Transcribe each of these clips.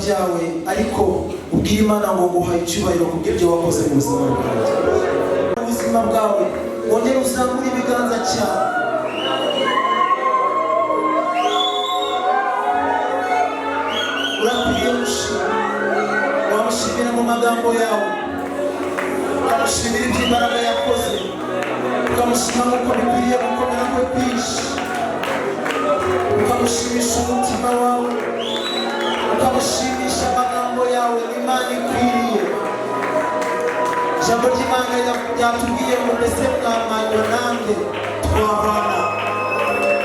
byawe, ariko ubwire Imana ngo nguhaye icyubahiro kubw'ibyo wakoze mu buzima bwanjye, mu buzima bwawe. Wongere uzamure ibiganza cyane. Urakwiriye gushima. Wamushimira mu magambo yawe, ukamushimira iby'imbaraga yakoze, ukamushima nk'uko bikwiriye gukomera kwe kwinshi, ukamushimisha umutima wawe, ukamushimisha amagambo yawe. Imana ikwiriye. Ijambo ry'Imana ryatubwiye ngo: "Mbese mwamanywa nande twahwana?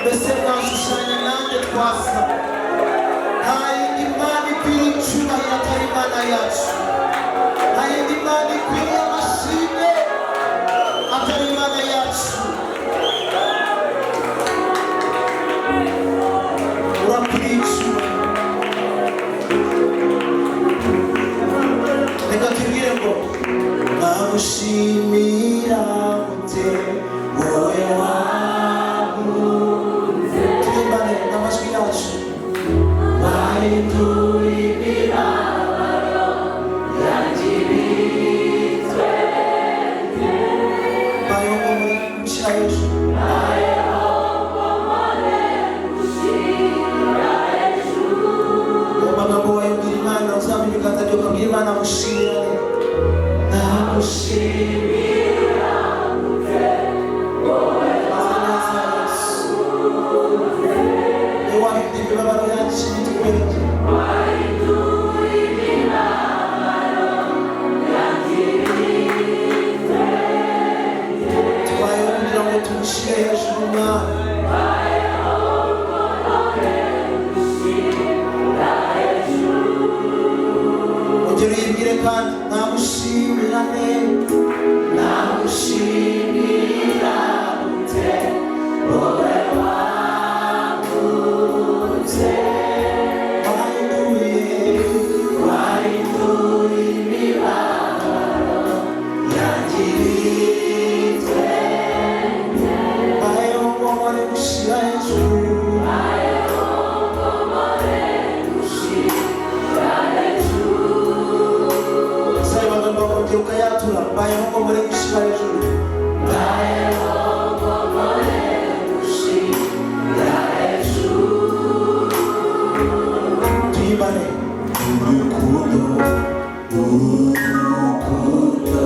Mbese mwashushanya nande twasa?" Nta yindi Mana ikwiriye icyubahiro atari Imana yacu. Nta yindi Mana ikwiriye amashimwe atari Imana yacu. Urakwiriye icyubahiro. Reka tubwire ngo: "Nagushimira gute, wowe wankunze?" Turimbane n'amajwi yacu. Wahindura imibabaro yanjye ibitwenge. Bayeho ngo muri gushyira hejuru. Ayo magambo wayabwira Imana, uzamura ibiganza byawe ukabwira Imana: "Mushimira, nagushimira gute." Neza, Yesu, ni wahindura imibabaro yacu ibitwenge. Tubayeho kugira ngo tugushyire hejuru, Mwana. Ongera uyibwire kandi: "Nagushimira neza, nagushimira gute, wowe wankunze? Wahinduye, wahinduye imibabaro yanjye ibitwenge. Bayeho ngo mpore gushyira hejuru." Sayo magambo akongera ukayatura: "Mbayeho ngo mpore gushyira hejuru." Mbayeho ngo mpore gushyira hejuru. Tuyibane. Urukundo, urukundo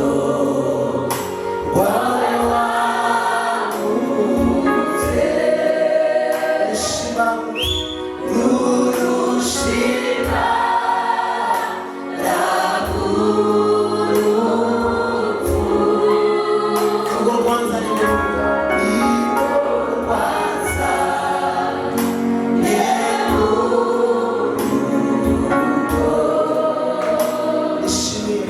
rwawe wankunze rushima, rurushima. Urwo rwanzanye mu rugo, nirwo rwanzanye mu rugo. Nishimiye.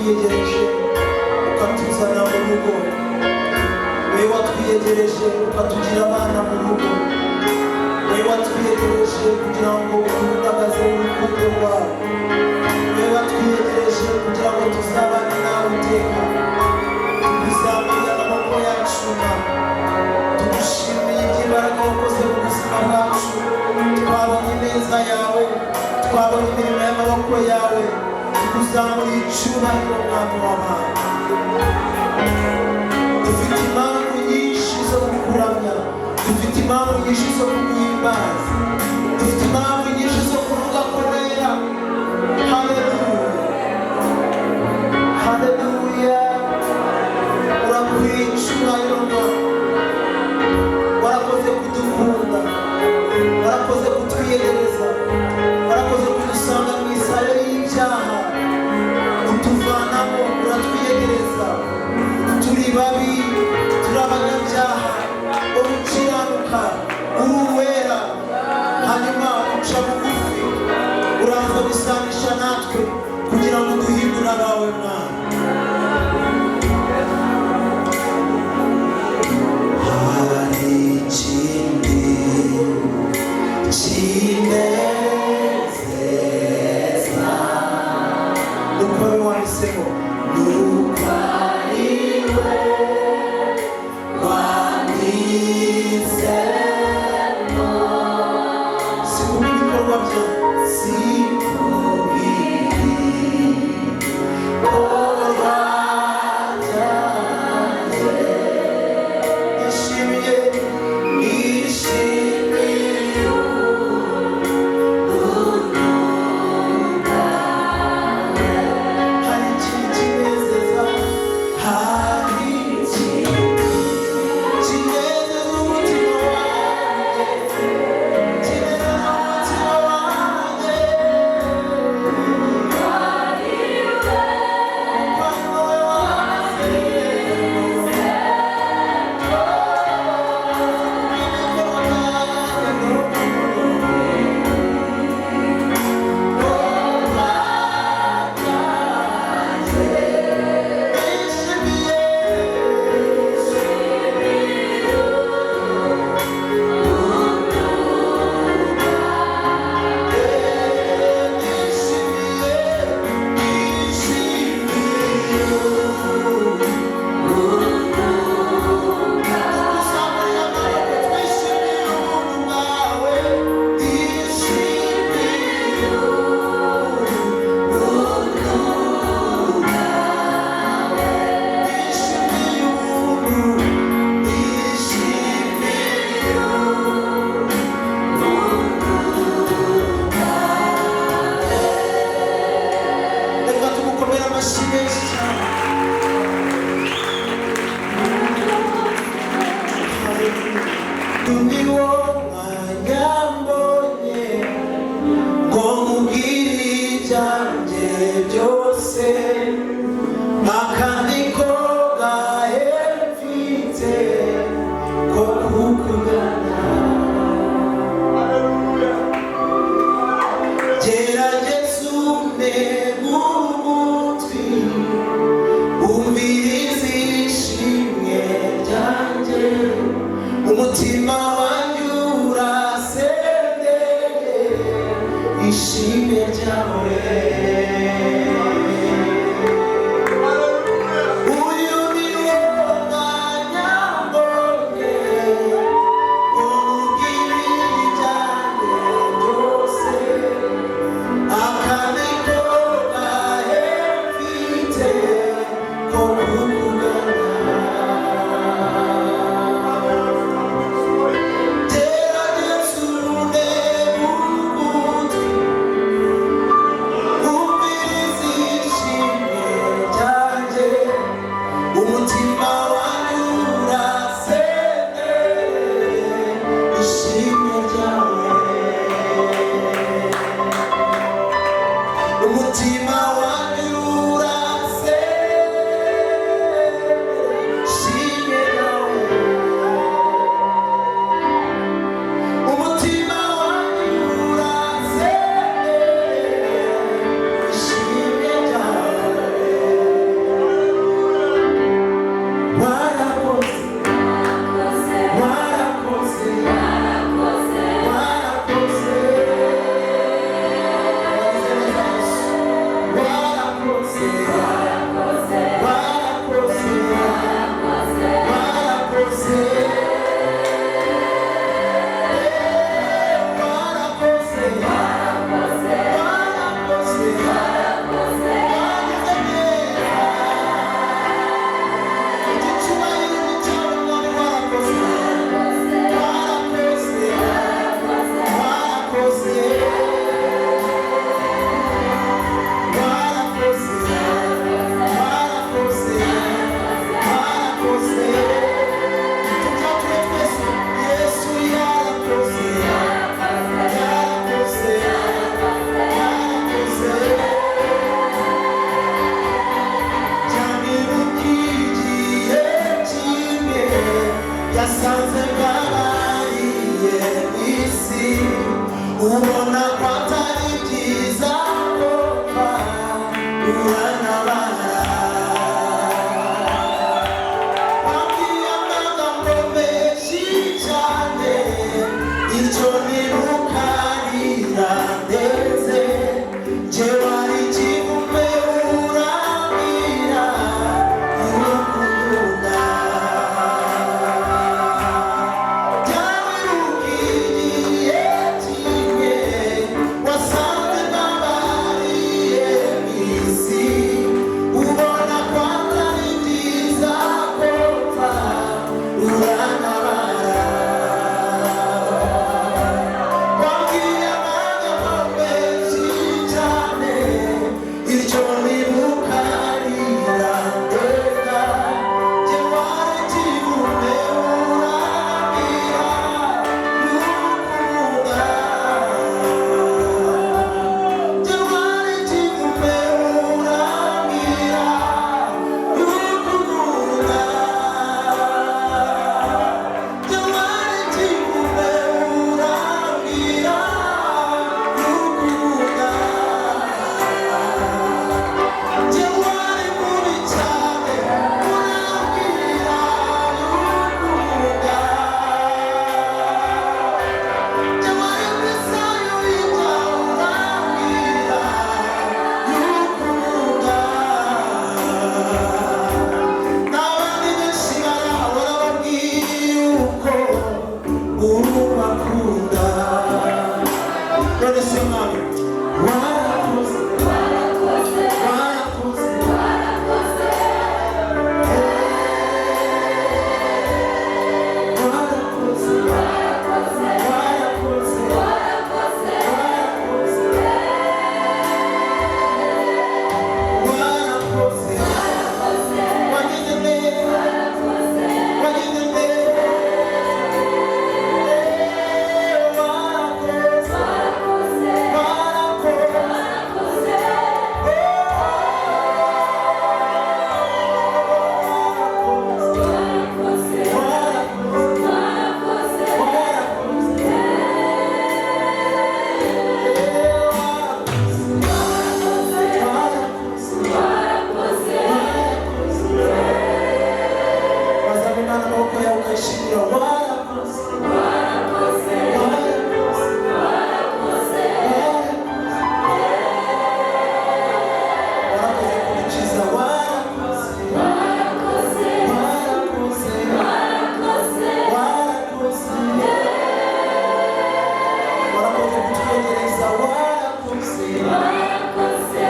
Watwiyegereje ukatuzana mu rugo, wowe watwiyegereje ukatugira abana mu rugo, wowe watwiyegereje kugira ngo ugaragaze urukundo rwawe, wowe watwiyegereje kugira ngo tuzabane nawe iteka. Tuguzamuye amaboko yacu, Mwami. Tugushimiye iby'imbaraga wakoze mu buzima bwacu. Twabonye ineza yawe, twabonye imirimo y'amaboko yawe. Tukuzamuriye icyubahiro, Mwami w'abami. Dufite impamvu nyinshi zo kukuramya, dufite impamvu nyinshi zo kuguhimbaza, dufite impamvu nyinshi zo kuvuga ko wera. Haleluya, haleluya! Urakwiye icyubahiro, Mwami. Warakoze kudukunda, warakoze kutwiyegereza, warakoze kudusanga mu isayo y'ibyaha, utuvanamo, uratwiyegereza. Turi babi, turi abanyabyaha, wowe ukiranuka, uri uwera, hanyuma uca bugufi, uraza gusanisha natwe kugira ngo duhindure abawe, Mwana. Hari ikindi kinezeza nuko ari wahisemo, nuko ari we wahisemo, si kubw'ibikorwa bya, si kubw'ibikorwa byanjye. Nishimiye, nishimiye hari ikintu kinezeza, hari ikintu kinezeza umutima wanjye, kinezeza umutima wanjye. Kwari wowe wahisemo, ibikorwa byanjye. Nishimiye, nishimiye, nishimiye. Tuguzamuye amaboko, twishimiye ubuntu bwawe, nishimiye nishimiye ubuntu, nishimiye. Reka tumukomere amashyi menshi cyane. Ni wo mwanya mbonye ngo nkubwire ibyanjye byose, akandiko gahe mfite ko kukugana. Gerageza untege ugutwi, umvirize ishimwe ryanjye. Umutima wanjye urasendeye ishimwe ryawe. Uyu ni wo mwanya mbonye ngo nkubwire ibyanjye byose, akandiko gahe mfite ko kukugana. Wasanze mbabariye isi, ubona ko atari byiza gupfa, urantabara. Wambwiye amagambo menshi cyane, icyo nibuka rirandeze. Jye wari ikivume, urambwira urukundo. Byarukiriye kimwe, wasanze mbabariye isi, ubona ko atari byiza gupfa, urantabara. Wambwiye amagambo menshi cyane, icyo nibuka rirandega. Jye wari ikivume, urambwira urukundo. Jye wari ikivume, urambwira urukundo. Jye wari ikivume, urambwira urukundo. Jye wari mubi cyane, urambwira urukundo. Jye wari mwisayo y'ibyaha, urambwira urukundo. N'abandi benshi barahora babwiye uko urubakunda. None se Mwami, warakoze, warakoze, warakoze, warakoze, warakoze, warakoze, wagize neza, wagize neza, warakoze, warakoze. Wazamura Imana amaboko yawe ukayishimira. Warakoze, warakoze, warakoze, warakoze kudukiza. Warakoze, warakoze, warakoze, warakoze kutwegereza. Warakoze, warakoze,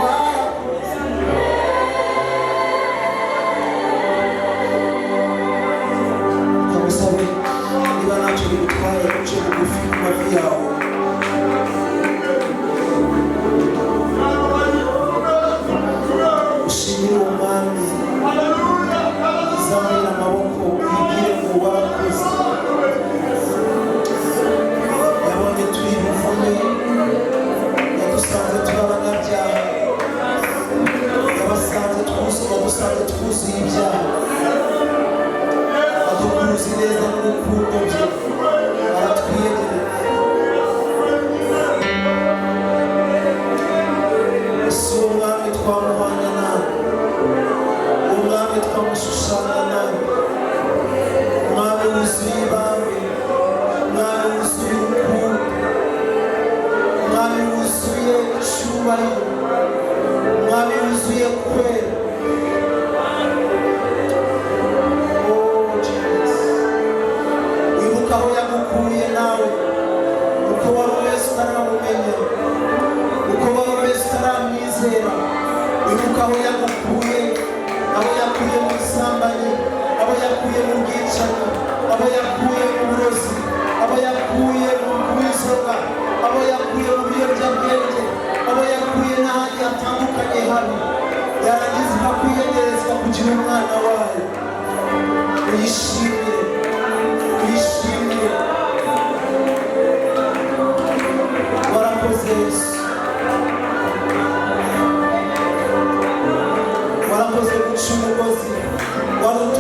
warakoze. Kamusabe niba ntacyo bigutwaye, uce bugufi ku mavi yawe. Ushimire uwo Mwami, uzamure amaboko uyibwire ngo warakoze. Yabonye turi ibivume, yadusanze turi abanyabyaha, yabasanze twuzuye, yadusanze twuzuye ibyaha, adukuruza neza n'urukundo bye, aratwiyegereza. Si uwo Mwami twamuhanga nawe, uwo Mwami twamushushanya nawe, Umwami wuzuye ibambe, Umwami wuzuye urukundo, Umwami wuzuye icyubahiro, Umwami wuzuye kwera. Oh Jesus, wibuka aho yagukuye nawe, uko wari umeze utaramumenya, uko wari umeze utaramwizera. Wibuka aho yagukuye, abo yakuye mu busambanyi, abo yakuye mu bwicanyi, abo yakuye mu burozi, abo yakuye mu kunywa inzoga, abo yakuye mu biyobyabwenge, abo yakuye n'ahandi hatandukanye habi, yarangiza ikakwiyegereza kugira umwana wayo. Uyishimire, uyishimire. Warakoze Yesu, warakoze guca umugozi wari.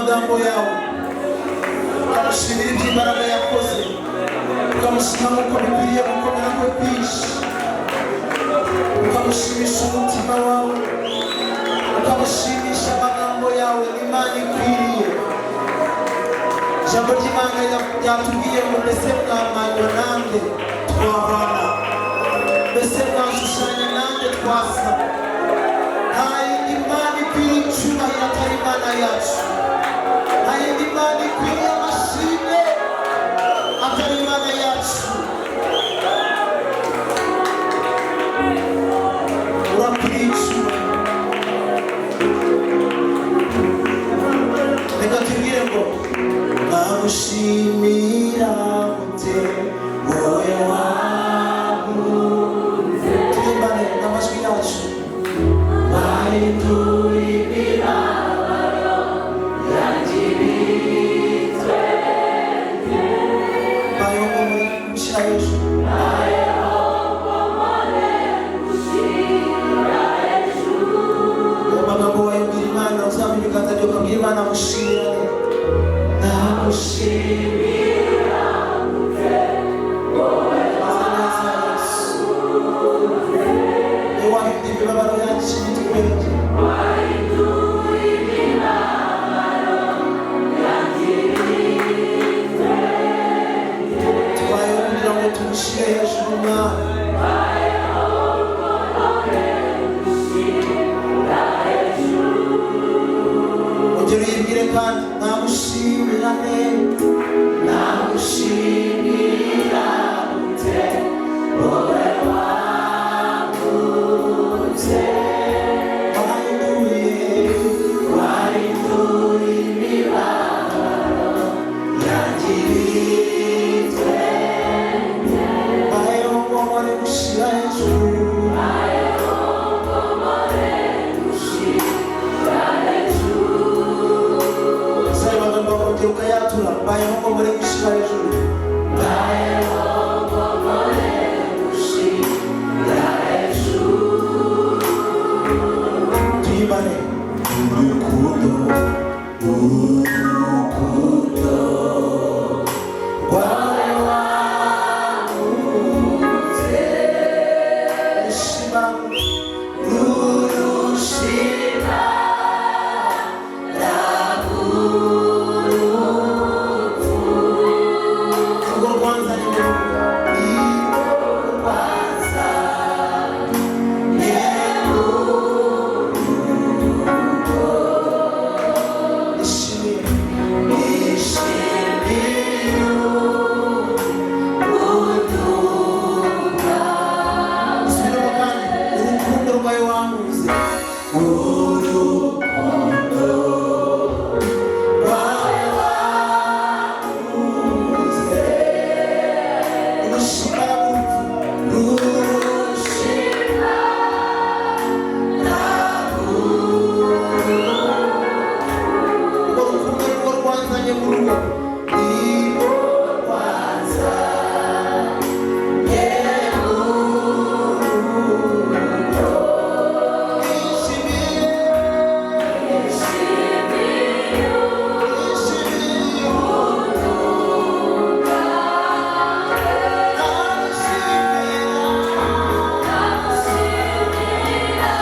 Amagambo yawe, ukamushimira iby'imbaraga yakoze, ukamushima nk'uko bikwiriye gukomera kwe kwinshi, ukamushimisha umutima wawe, ukamushimisha amagambo yawe. Imana ikwiriye. Ijambo ry'Imana ryatubwiye ngo: "Mbese mwamanywa nande twahwana? Mbese mwashushanya nande twasa?" Nta yindi Mana ikwiriye icyubahiro atari Imana yacu. Nta yindi Mana ikwiriye amashimwe atari Imana yacu. Urakwiriye icyubahiro. Reka tubwire ngo: "Nagushimira gute, wowe wankunze?" Turimbane n'amajwi yacu. Wahindura imibabaro yanjye ibitwenge. Bayeho ngo muri gushyira hejuru. Ayo magambo wayabwira Imana, uzamura ibiganza byawe ukabwira Imana: "Mushimirane, nagushimira." Maze neza, Yesu, ni wahindura imibabaro yacu ibitwenge. Wahindura imibabaro yanjye ibitwenge. Tubayeho kugira ngo tugushyire hejuru, Mwami. Bayeho ngo mpore ngushyira hejuru. Ongera uyibwire kandi: "Nagushimira ne, nagushimira gute, wowe wankunze? Wahinduye, wahinduye imibabaro yanjye ibitwenge. Bayeho ngo mpore ngushyira hejuru." Bayeho ngo mpore ngushyira hejuru. Sayo magambo akongera ukayatura: "Mbayeho ngo mpore gushyira hejuru." Bayeho ngo mpore ngushyira hejuru. Tuyibane. Urukundo, urukundo rwawe wankunze rushima, rurushima. Urwo rwanzanye mu rugo, nirwo rwanzanye mu rugo. Nishimiye, nishimiye urukundo. Subiramo kandi: urukundo rwawe wankunze, urukundo rwawe wankunze rushimara urupfu, rushimara urwo rukundo nirwo rwanzanye mu rugo, nirwo rwanzanye mu rugo. Nishimiye, nishimiye, nagushimira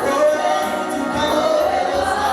wowe tukayohereza.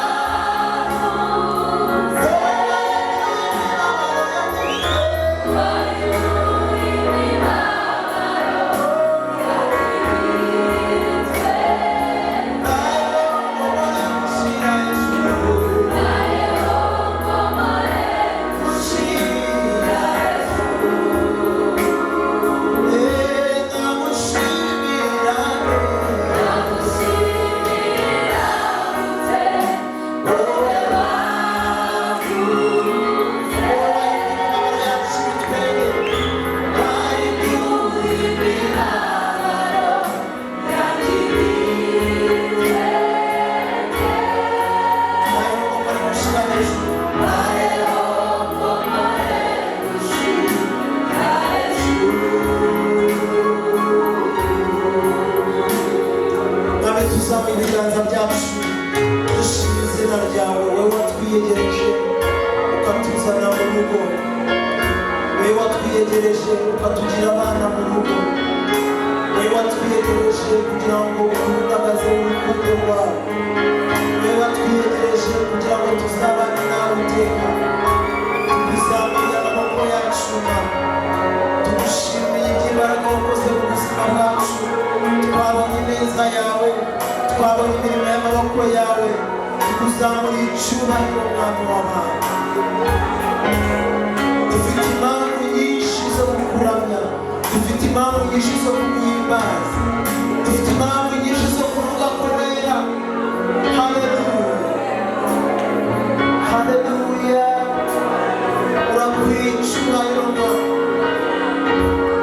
Mwami, tuzamuye ibiganza byacu dushima izina ryawe, wowe watwiyegereje. Watwiyegereje ukatugira abana mu rugo, wowe watwiyegereje kugira ngo uduhundagaze urukundo rwawe, wowe watwiyegereje kugira ngo tuzabane nawe iteka. Tukuzamuye amaboko yacu Mana, tugushimiye iby'imbaraga wakoze mu buzima bwacu. Twabonye ineza yawe, twabonye imirimo y'amaboko yawe. Tukuzamuriye icyubahiro, Mwami w'abantu. Dufite impamvu nyinshi zo kukuramya, dufite impamvu nyinshi zo kuguhimbaza, dufite impamvu nyinshi zo kuvuga ko wera. Haleluya, haleluya! Urakwiye icyubahiro Mwami.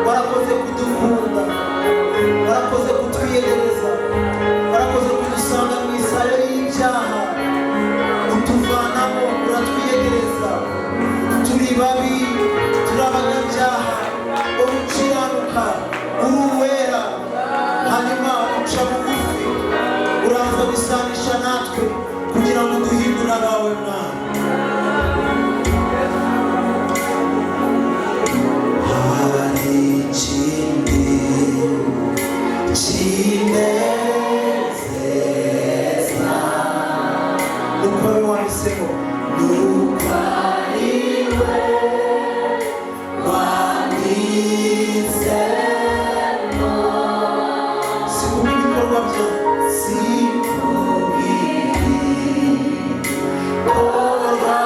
Warakoze kudukunda, warakoze kutwiyegereza, warakoze kudusanga mu isayo y'ibyaha, utuvanamo, uratwiyegereza. Turi babi, turi abanyabyaha, wowe ukiranuka, uri uwera, hanyuma uca bugufi, uraza wisanisha natwe kugira ngo duhindure abawe Mwana. Hari ikindi kinezeza nuko ari wahisemo, nuko ari we wahisemo, si kubw'ibikorwa byawe, si kubw'ibikorwa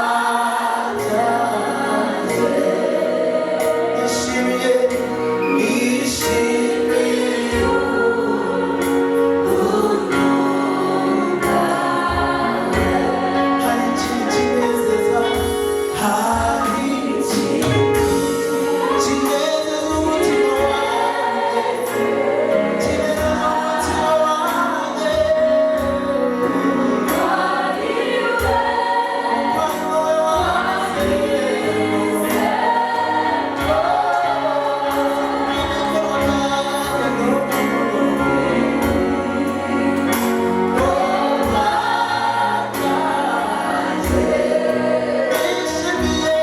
byanjye. Nishimiye, nishimiye hari ikintu kinezeza, hari ikintu kinezeza umutima wanjye, kinezeza umutima wanjye. Kwari wowe wahisemo, ibikorwa byanjye. Nishimiye,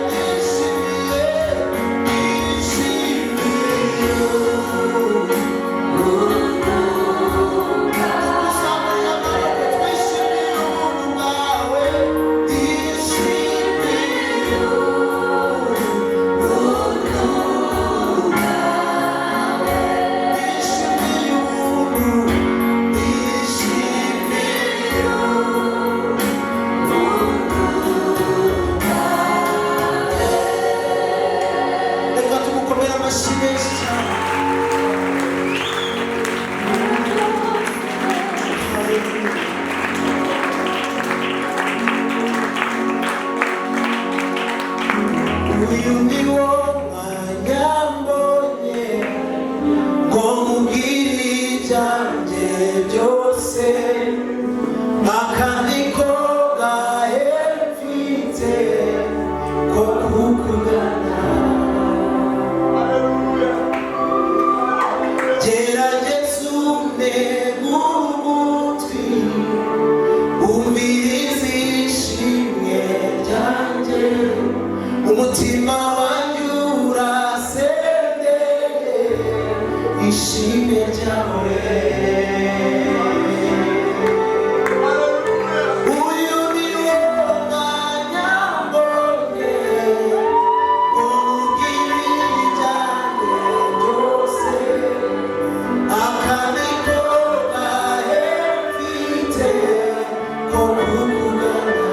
nishimiye, nishimiye. Tukuzamuye amaboko, twishimiye ubuntu bwawe, nishimiye nishimiye ubuntu, nishimiye. Reka tumukomere amashyi menshi cyane. Hallelujah. Uyu ni wo mwanya mbonye ngo nkubwire ibyanjye byose, akandiko gahe mfite ko kukugana. Gerageza untege ugutwi, umvirize ishimwe ryanjye. Umutima wanjye urasendeye ishimwe ryawe. Uyu ni wo mwanya mbonye ngo nkubwire ibyanjye byose, akandiko gahe mfite ko kukugana.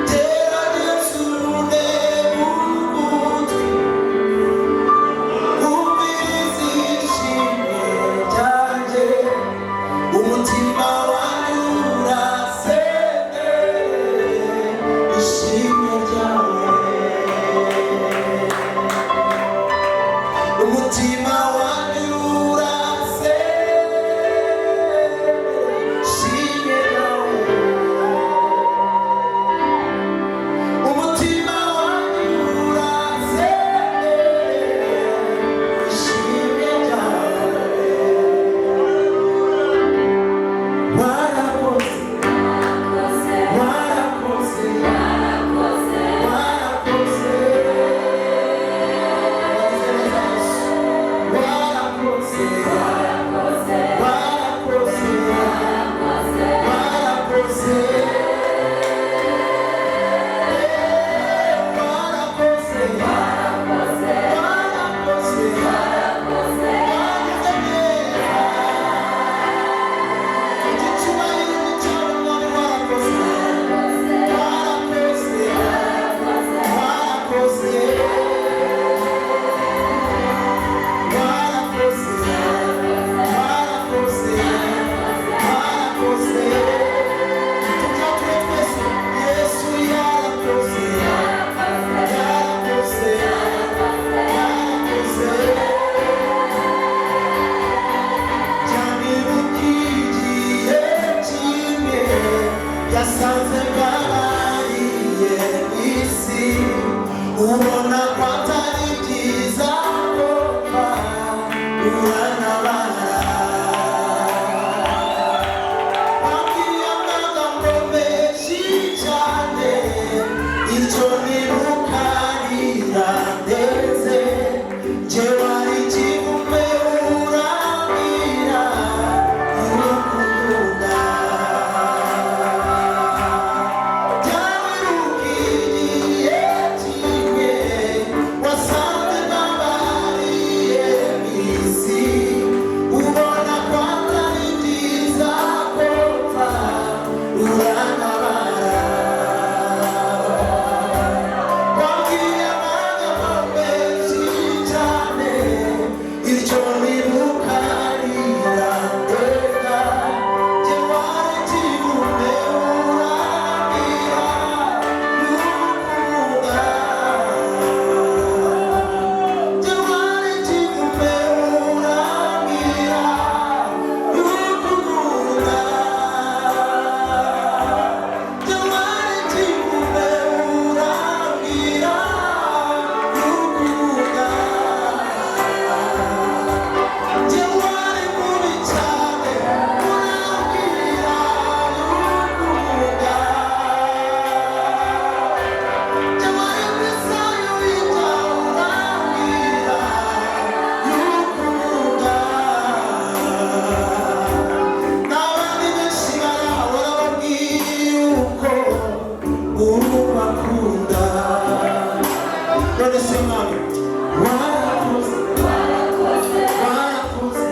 Gerageza untege ugutwi. Ubona ko atari byiza gupfa uranabara. Wabwiye amagambo menshi cyane, icyo nibuka rirandeze. Jye wari ikivume urambwira urukundo. Byarukiriye kimwe wasanze mbabariye isi, ubona ko atari byiza gupfa uranabara. Wabwiye amagambo menshi cyane, icyo nibuka rirandega. Jye wari ikivume urambwira y'ukunda. Jye wari ikivume urambwira y'ukunda. Jye wari ikivume urambwira y'ukunda. Jye wari mubi cyane urambwira y'ukunda. Jye wari mwiza y'uwita urambwira y'ukunda. N'abandi benshi barahora babwiye uko ubakunda. None se mwami, warakoze, warakoze, warakoze,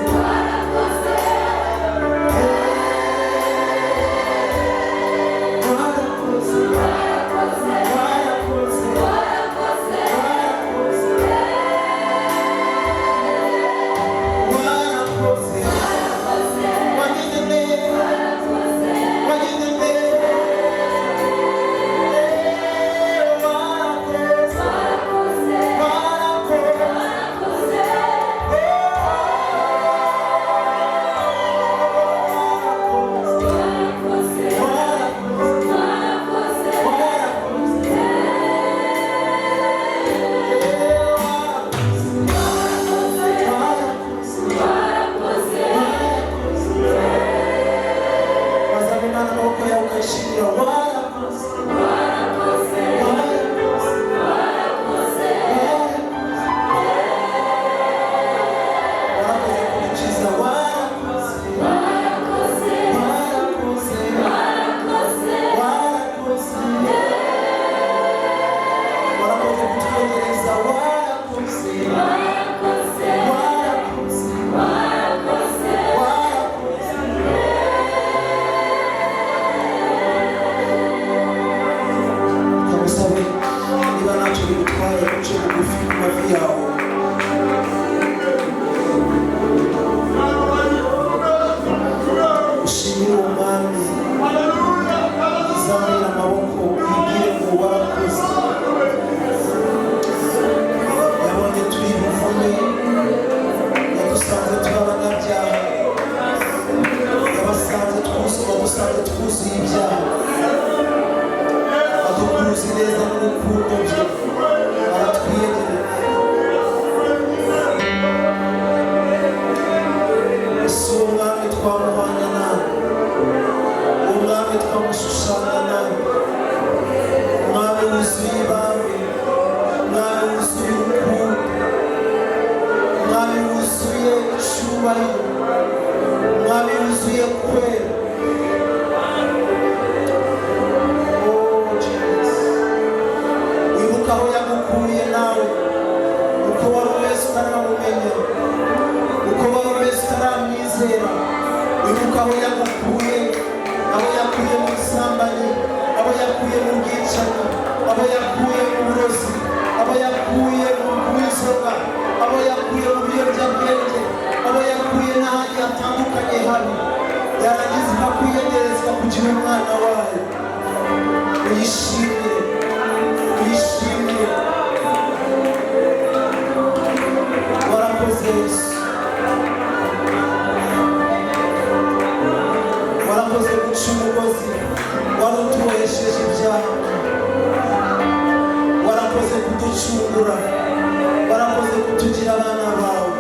warakoze, warakoze, warakoze, warakoze. Wagize neza, wagize neza, warakoze, warakoze. Wazamimana amaboko yawe ukayishimira, warakoze, warakoze, warakoze, warakoze kudukiza, warakoze, warakoze, warakoze, warakoze kutwegereza, warakoze, warakoze, warakoze. Kamusabe niba ntacyo bigutwaye uce bugufi ku mavi yawe. Ushimire uwo mwami, uzamure amaboko wibwire ngo warakoze. Yabonye turi buvume, yadusanze turi abanyabyaha, yabasanze twuzuye, yadusanze twuzuye ibyaha, adukuruza neza n'urukundo bye, aratwiyegereza. Ese uwo mwami twamuhwanya nawe? Uwo mwami twamushushanya nawe? Umwami wuzuye ibambe, umwami wuzuye urukundo, umwami wuzuye icyubahiro, umwami wuzuye kwera. Oh, Jesus. Wibuke aho yagukuye nawe, uko wari umeze utaramumenya, uko wari umeze utaramwizera. Wibuke aho yagukuye, aho yakuye mu busambanyi, abo yakuye mu bwicanyi, abo yakuye mu burozi, abo yakuye mu kunywa, abo yakuye mu biyobyabwenge, abo yakuye n'ahandi hatandukanye habi, yarangiza ikakwiyegereza kugira umwana wayo. Uyishimire, uyishimire. Warakoze Yesu, warakoze guca umugozi wari utubohesheje ibyaha, warakoze. Kuducungura, warakoze kutugira abana bawe.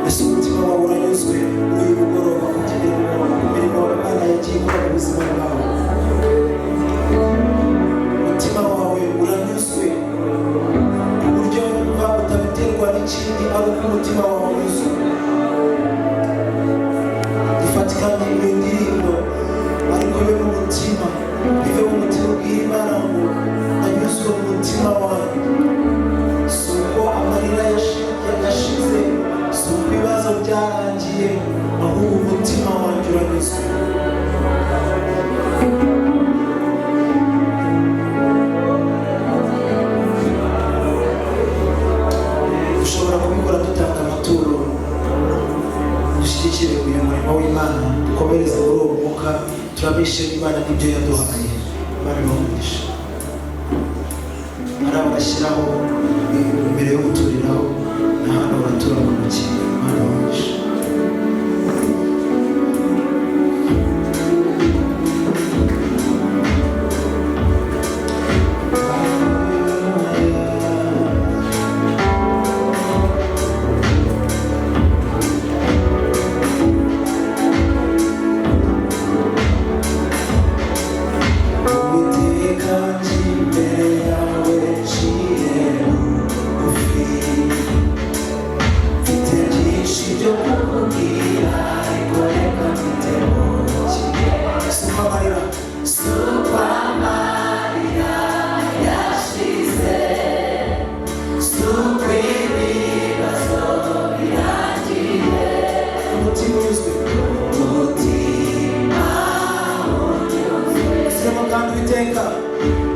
Ese umutima wawe uranyuzwe muri uyu mugoroba ku mirimo Imana yagiye ikora mu buzima bwawe? Umutima wawe uranyuzwe ku buryo wumva utabiterwa n'ikindi, ari uko umutima wawe unyuzwe? Dufatikanye iyo ndirimbo, ariko ibe mu mutima, ive mu mutima. Ubwira Imana ngo: "Ndanyuzwe mu mutima wanjye." Si uko amarira yashize, si uko ibibazo byarangiye, ahubwo umutima wanjye uranyuzwe. Dushobora kubikora dutanga amaturo. Dushyigikire uyu murimo w'Imana, dukomereze muri uwo mwuka, turabishima Imana n'ibyo yaduhaye. Imana ibahe umugisha. Hari abashyiraho imbere yo guturiraho, na hano baratura mu ntoki. Imana ibahe umugisha. Uwiteka, njye imbere yawe nciye bugufi. Uwiteka.